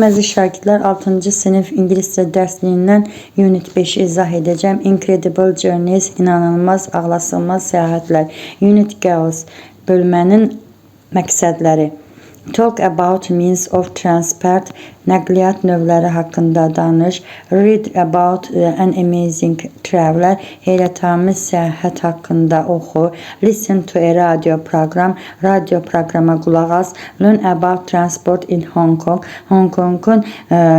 Salam əziz şagirdlər, 6-cı sinif ingiliscə dərsliyindən Unit 5-i izah edəcəm. Incredible Journeys, inanılmaz, ağlasığmaz səyahətlər. Unit Goals, bölmənin məqsədləri. Talk about means of transport, nəqliyyat növləri haqqında danış. Read about an amazing traveler, heyrətamiz səyahət haqqında oxu. Listen to a radio program, radio proqrama qulaq as. Learn about transport in Hong Kong, Hong Kong'un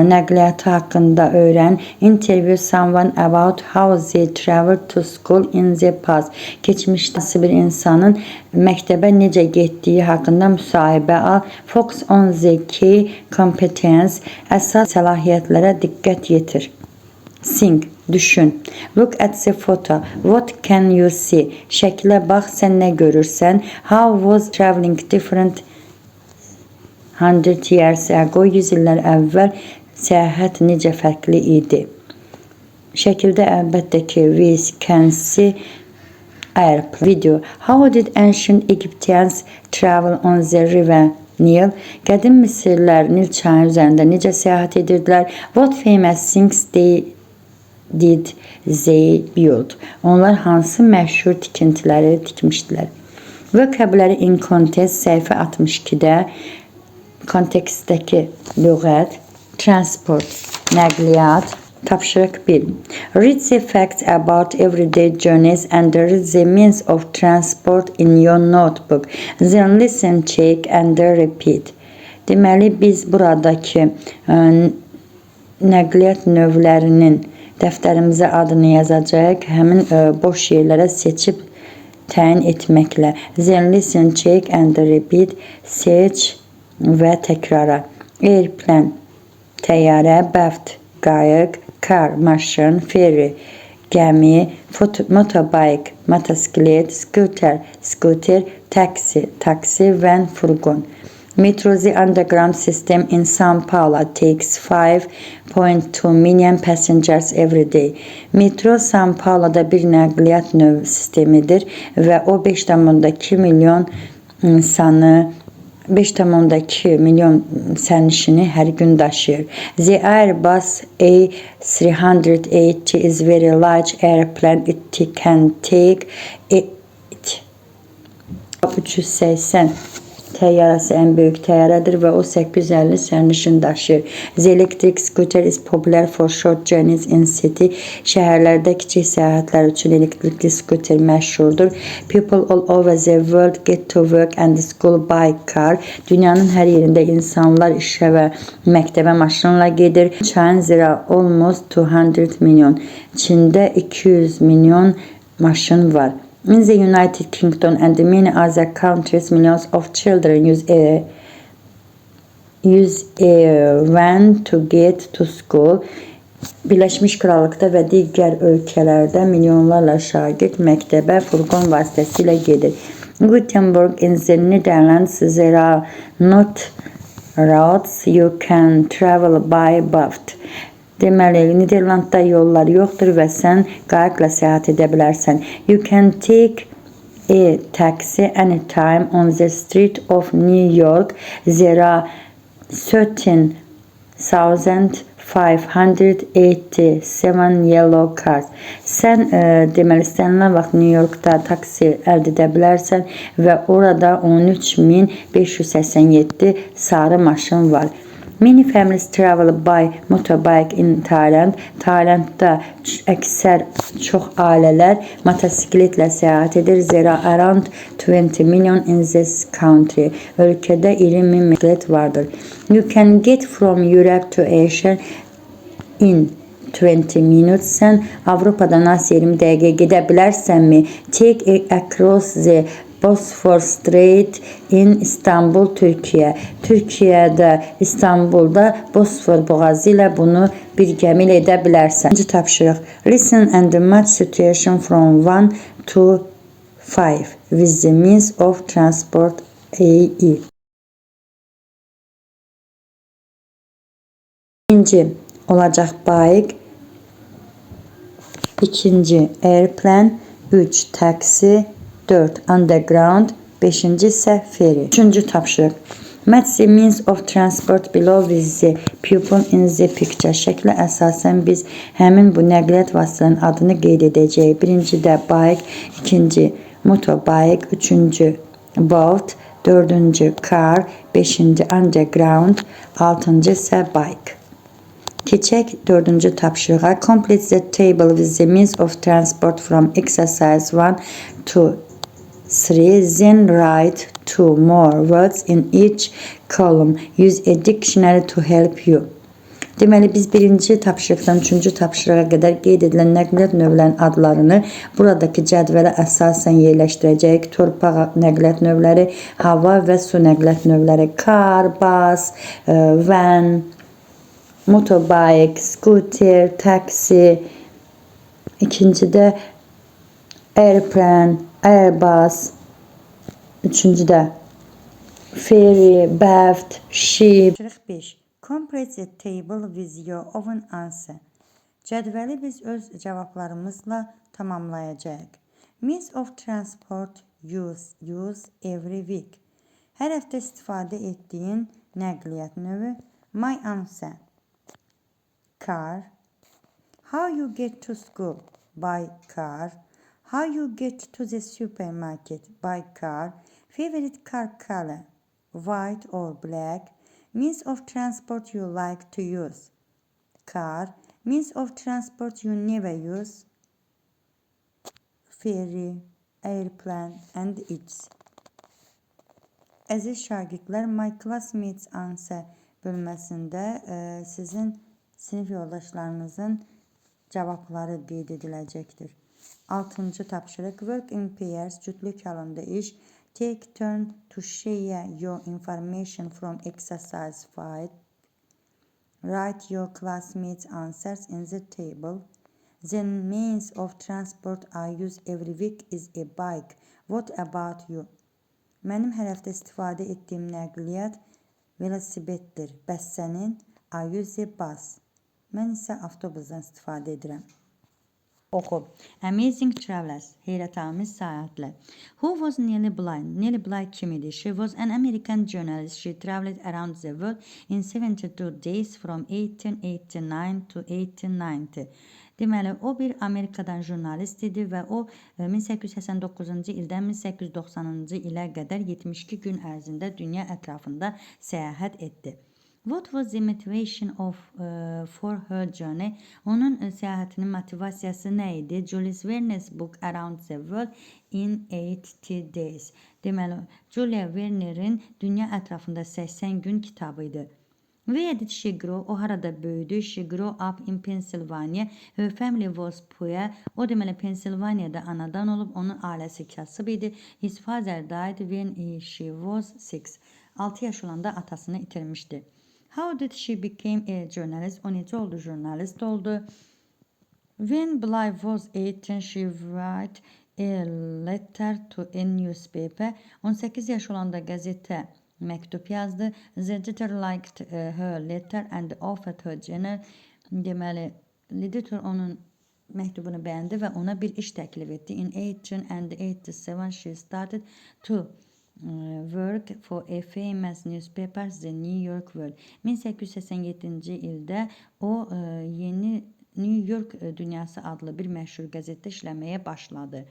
nəqliyyatı haqqında öyrən. Interview someone about how they traveled to school in the past. Keçmişdə hansı bir insanın məktəbə necə getdiyi haqqında müsahibə al. Focus on the key competence, əsas səlahiyyətlərə diqqət yetir. Think, düşün. Look at the photo. What can you see? Şəklə bax, sən nə görürsən? How was traveling different 100 years ago? 100 illər əvvəl səyahət necə fərqli idi? Şəkildə əlbəttə ki, we can see airplane. Video. How did ancient Egyptians travel on the river Nile? Qədim Misirlər Nil çayı üzərində necə səyahət edirdilər? What famous things did they build? Onlar hansı məşhur tikintiləri tikmişdilər? Vocabulary in context səhifə 62-də kontekstdəki lüğət, transport, nəqliyyat, tapşırıq 1. Read the facts about everyday journeys and read the means of transport in your notebook. Then listen, check and repeat. Deməli biz buradakı nəqliyyat növlərinin dəftərimizə adını yazacağıq. Həmin boş yerlərə seçib təyin etməklə. Then listen, check and repeat. Seç və təkrara. Airplane, təyyarə, boat, qayıq, car, maşın, ferry, gəmi, motorbike, motosiklet, scooter, scooter, taxi, taksi, van, furqon. Metro, the underground system in São Paulo, takes 5.2 million passengers every day. Metro São Paulo'da bir nəqliyyat növ sistemidir və o 5,2 milyon insanı 5,2 milyon sərnişini hər gün daşıyır. The Airbus A380 is very large airplane. It can take it 380 təyyarəsi ən böyük təyyarədir və o 850 sərnişin daşıyır. The electric scooter is popular for short journeys in city. Şəhərlərdə kiçik səyahətlər üçün elektrikli skuter məşhurdur. People all over the world get to work and school by car. Dünyanın hər yerində insanlar işə və məktəbə maşınla gedir. China there are almost 200 million. Çində 200 milyon maşın var. In the United Kingdom and many other countries, millions of children use a van to get to school. Birləşmiş Krallıqda və digər ölkələrdə milyonlarla şagird məktəbə furqon vasitəsilə gedir. Gothenburg in the Netherlands, there are not roads, you can travel by boat. Deməli, Niderlandda yollar yoxdur və sən qayıqla səyahət edə bilərsən. You can take a taxi anytime on the street of New York. There are 13,587 yellow cars. Sən deməli istənilən vaxt New Yorkda taksi əldə edə bilərsən və orada 13.587 sarı maşın var. Many families travel by motorbike in Thailand. Taylandda əksər çox ailələr motosikletlə səyahət edir. There are around 20 million in this country. Ölkədə 20 min motosiklet vardır. You can get from Europe to Asia in 20 minutes. Sən Avropadan Asiya 20 dəqiqə gedə bilərsənmi? Take it across the Bosphor Strait in İstanbul, Türkiyə. Türkiyədə, İstanbulda Bosfor boğazı ilə bunu bir gəmi ilə edə bilərsən. İkinci tapşırıq. Listen and match situation from 1 to 5 with the means of transport AE. Birinci olacaq bike, ikinci airplane, 3 taxi, 4 underground, 5-ci isə ferry. Üçüncü tapşırıq. Match the means of transport below with the people in the picture. Şəklə əsasən biz həmin bu nəqliyyat vasitələrinin adını qeyd edəcəyik. Birincidə bike, ikinci motorbike, üçüncü boat, dördüncü car, beşinci underground, altıncı isə bike. Keçək dördüncü tapşırığa. Complete the table with the means of transport from exercise 1 to 3. Then write two more words in each column. Use a dictionary to help you. Deməli biz birinci tapşırıqdan üçüncü tapşırığa qədər qeyd edilən nəqliyyat növlərinin adlarını buradakı cədvələ əsasən yerləşdirəcəyik. Torpaq nəqliyyat növləri, hava və su nəqliyyat növləri, car, bus, van, motorbike, scooter, taxi. İkincidə airplane, airbus. Üçüncüdə ferry, boat, ship. 45. Complete the table with your own answer. Cədvəli biz öz cavablarımızla tamamlayacağıq. Means of transport use every week. Hər həftə istifadə etdiyin nəqliyyat növü. My answer. Car. How you get to school? By car. How you get to the supermarket? By car. Favorite car color? White or black. Means of transport you like to use? Car. Means of transport you never use? Ferry, airplane and its. Əziz şagirdlər, My Classmates Answer bölməsində sizin sinif yoldaşlarınızın cavabları qeyd ediləcəkdir. Altıncı tapşırıq: Work in pairs, cütlük halında iş. Take turn to share your information from exercise 5. Write your classmates' answers in the table. The means of transport I use every week is a bike. What about you? Mənim hər həftə istifadə etdiyim nəqliyyat velosipeddir. Bəs sənin? I use a bus. Mən isə avtobusdan istifadə edirəm. Oxu. Amazing Travels. Heyrətamiz səyahətlər. Who was Nellie Bly? Nellie Bly kim idi? She was an American journalist. She traveled around the world in 72 days from 1889 to 1890. Deməli, o bir Amerikadan jurnalist idi və o 1889-cu ildən 1890-cı ilə qədər 72 gün ərzində dünya ətrafında səyahət etdi. What was the motivation of for her journey? Onun səyahətinin motivasiyası nə idi? Jules Verne's book Around the World in 80 Days. Deməli, Julia Werner'in Dünya ətrafında 80 gün kitabı idi. Where did she grow? O harada böyüdü? She grew up in Pennsylvania. Her family was poor. O deməli Pennsylvania'da anadan olub, onun ailəsi kasıb idi. His father died when she was 6. 6 yaş olanda atasını itirmişdi. How did she become a journalist? O necə oldu? Jurnalist oldu. When Bly was 18, she wrote a letter to a newspaper. 18 yaş olanda qəzetə məktub yazdı. The editor liked her letter and offered her journal. Deməli, editor onun məktubunu bəyəndi və ona bir iş təklif etdi. In 1887 she started to work for a famous newspaper, The New York World. 1887-ci ildə o yeni New York Dünyası adlı bir məşhur qəzetdə işləməyə başladı.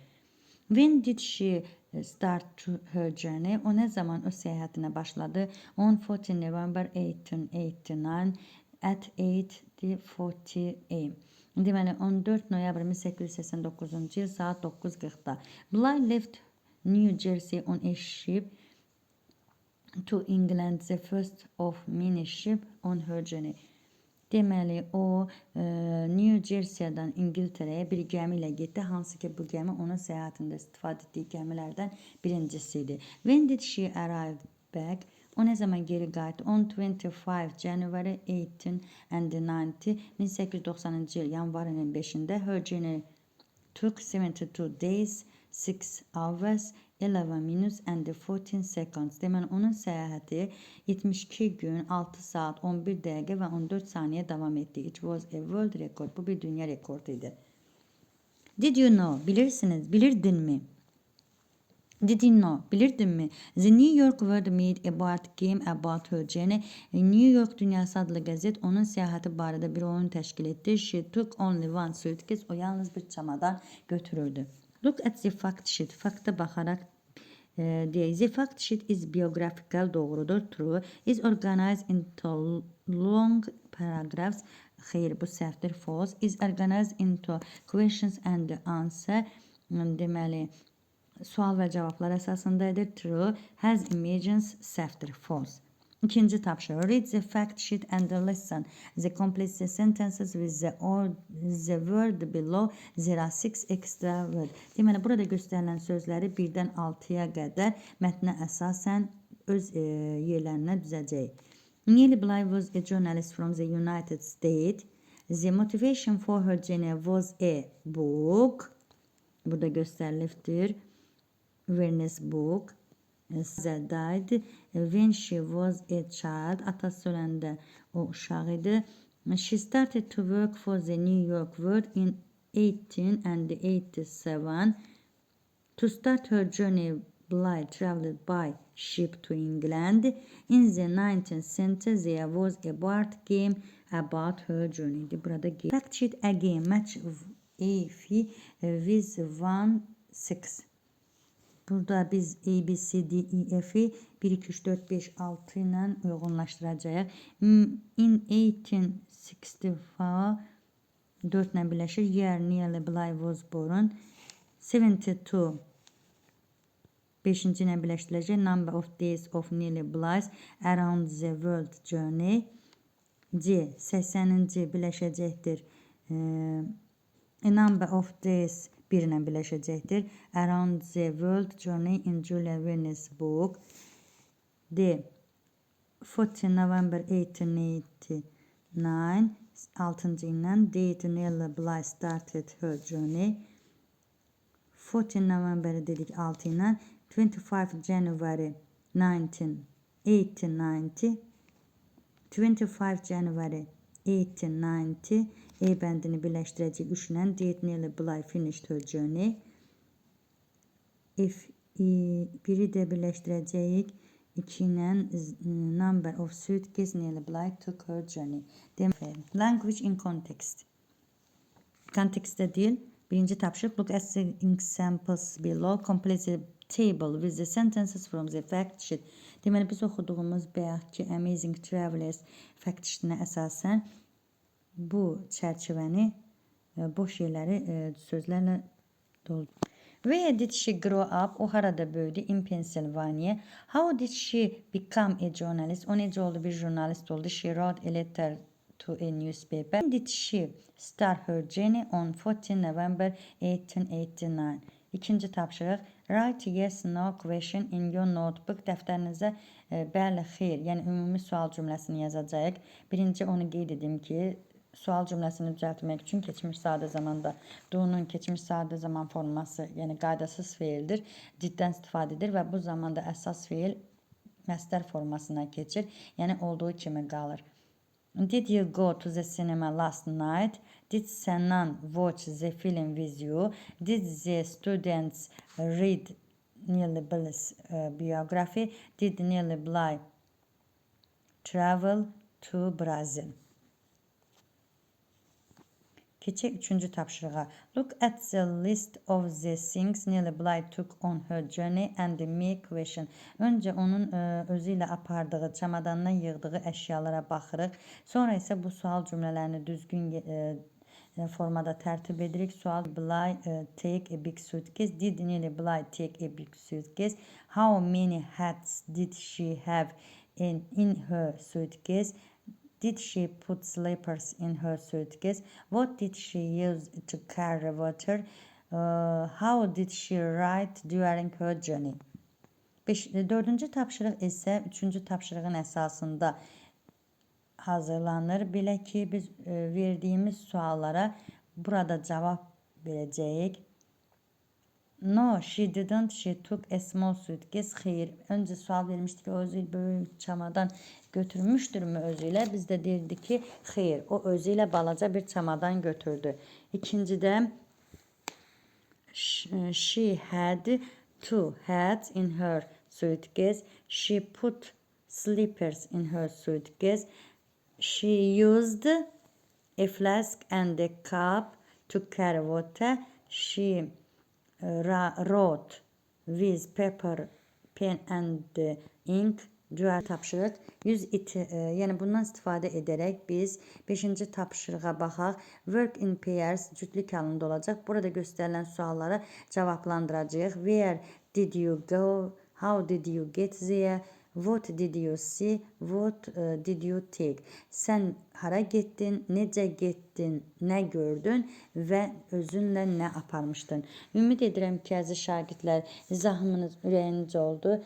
When did she start to her journey? O nə zaman öz səyahətinə başladı? On 14 November 1889 at 8:40 a.m. Deməli 14 noyabr 1889-cu il saat 9:40-da. Bly left New Jersey on a ship to England, the first of many ship on her journey. Deməli, o New Jersey-dən İngiltərəyə bir gəmi ilə getdi, hansı ki bu gəmi onun səyahətində istifadə etdiyi gəmilərdən birincisi idi. When did she arrive back? O nə zaman geri qayıtdı? On 25 January 1890, 1890-cı il yanvarın 25-də. Her journey took 72 days, 6 hours, 11 minutes and 14 seconds. Deməli, onun səyahəti 72 gün, 6 saat, 11 dəqiqə və 14 saniyə davam etdi. It was a world record. Bu bir dünya rekordu idi. Did you know? Bilirsiniz, bilirdinmi? Did you know? Bilirdinmi? The New York World made a board game about her journey. New York Dünyası adlı qəzet onun səyahəti barədə bir oyun təşkil etdi. She took only one suitcase. O yalnız bir çamadan götürürdü. Look at the fact sheet. Fakta baxaraq deyək. The fact sheet is biographical, doğrudur, true. Is organized into long paragraphs. Xeyr, bu səhvdir, false. Is organized into questions and answer. Deməli, sual və cavablar əsasında edir. True. Has images, səhvdir, false. İkinci tapşırıq. Read the fact sheet and listen. The complete the sentences with the or the word below. There are six extra word. Deməli, burada göstərilən sözləri 1-dən 6-ya qədər mətnə əsasən öz yerlərinə düzəcəyik. Nellie Bly was a journalist from the United States. The motivation for her journey was a book. Burada göstərilibdir. Verne's book. Father died when she was a child. Atası öləndə o uşaq idi. She started to work for the New York World in 1887. To start her journey, Bly traveled by ship to England. In the 19th century, there was a board game about her journey. Burada fact sheet again match A F with 1 6. Burada biz A, B, C, D, E, F'i 1, 2, 3, 4, 5, 6 ilə uyğunlaşdıracağıq. In 1864 4 ilə birləşir. Year Nellie Bly was born. 72 5-ci ilə birləşdiriləcək. Number of days of Nellie Bly's around the world journey. C 80-ci birləşəcəkdir. A number of days 1 ilə birləşəcəkdir. Around the world journey in Julia Verne's book. D 14 November 1889 6-cı ilə date Nellie Bly started her journey. 14 November dedik 6 ilə 25 January 1890 25 January 1890 E bəndini birləşdirəcək 3 ilə date Nellie Bly finished her journey. F 1-i də birləşdirəcəyik 2 ilə number of suitcase Nellie Bly took her journey. Demək, language in context. Kontekstdə dil. Birinci tapşırıq. Look at the examples below. Complete the table with the sentences from the fact sheet. Deməli, biz oxuduğumuz bayaqki Amazing Travelers fact sheetinə əsasən bu çərçivəni boş yerləri sözlərlə doldur. Where did she grow up? O harada böyüdü? In Pennsylvania. How did she become a journalist? O necə oldu bir jurnalist oldu? She wrote a letter to a newspaper. When did she start her journey? On 14 November 1889. İkinci tapşırıq. Write yes no question in your notebook. Dəftərinizə bəli, xeyr, yəni ümumi sual cümləsini yazacağıq. Birinci onu qeyd edim ki, sual cümləsini düzəltmək üçün keçmiş sadə zamanda do-nun keçmiş sadə zaman forması, yəni qaydasız feildir. Did-dən istifadə edir və bu zamanda əsas feil məstər formasına keçir. Yəni olduğu kimi qalır. Did you go to the cinema last night? Did Senan watch the film with you? Did the students read Nellie Bly's biography? Did Nellie Bly travel to Brazil? Keçək üçüncü tapşırığa. Look at the list of the things Nellie Bly took on her journey and make question. Öncə onun özü ilə apardığı, çamadanına yığdığı əşyalara baxırıq. Sonra isə bu sual cümlələrini düzgün formada tərtib edirik. Sual: Bly take a big suitcase? Did Nellie Bly take a big suitcase? How many hats did she have in her suitcase? Did she put slippers in her suitcase? What did she use to carry water? How did she write during her journey? Dördüncü tapşırıq isə üçüncü tapşırığın əsasında hazırlanır. Belə ki, biz verdiyimiz suallara burada cavab verəcəyik. No, she didn't. She took a small suitcase. Xeyr. Öncə sual vermişdik ki, o özü böyük çamadan götürmüşdürmü özü ilə? Biz də deyirdik ki, xeyr. O özü ilə balaca bir çamadan götürdü. İkincidə she had two hats in her suitcase. She put slippers in her suitcase. She used a flask and a cup to carry water. She wrote with paper, pen and ink. Cüər tapşırıq 100 it, yəni bundan istifadə edərək biz 5-ci tapşırığa baxaq. Work in pairs cütlük halında olacaq. Burada göstərilən sualları cavablandıracağıq. Where did you go? How did you get there? What did you see? What did you take? Sən hara getdin? Necə getdin? Nə gördün və özünlə nə aparmışdın? Ümid edirəm ki, əziz şagirdlər, izahımınız ürəyincə oldu.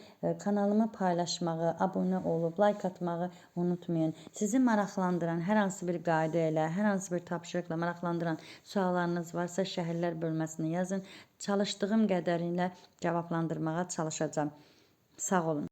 Kanalımı paylaşmağı, abunə olub, like atmağı unutmayın. Sizi maraqlandıran hər hansı bir qayda ilə, hər hansı bir tapşırıqla maraqlandıran suallarınız varsa şərhlər bölməsinə yazın. Çalışdığım qədərilə cavablandırmağa çalışacağam. Sağ olun.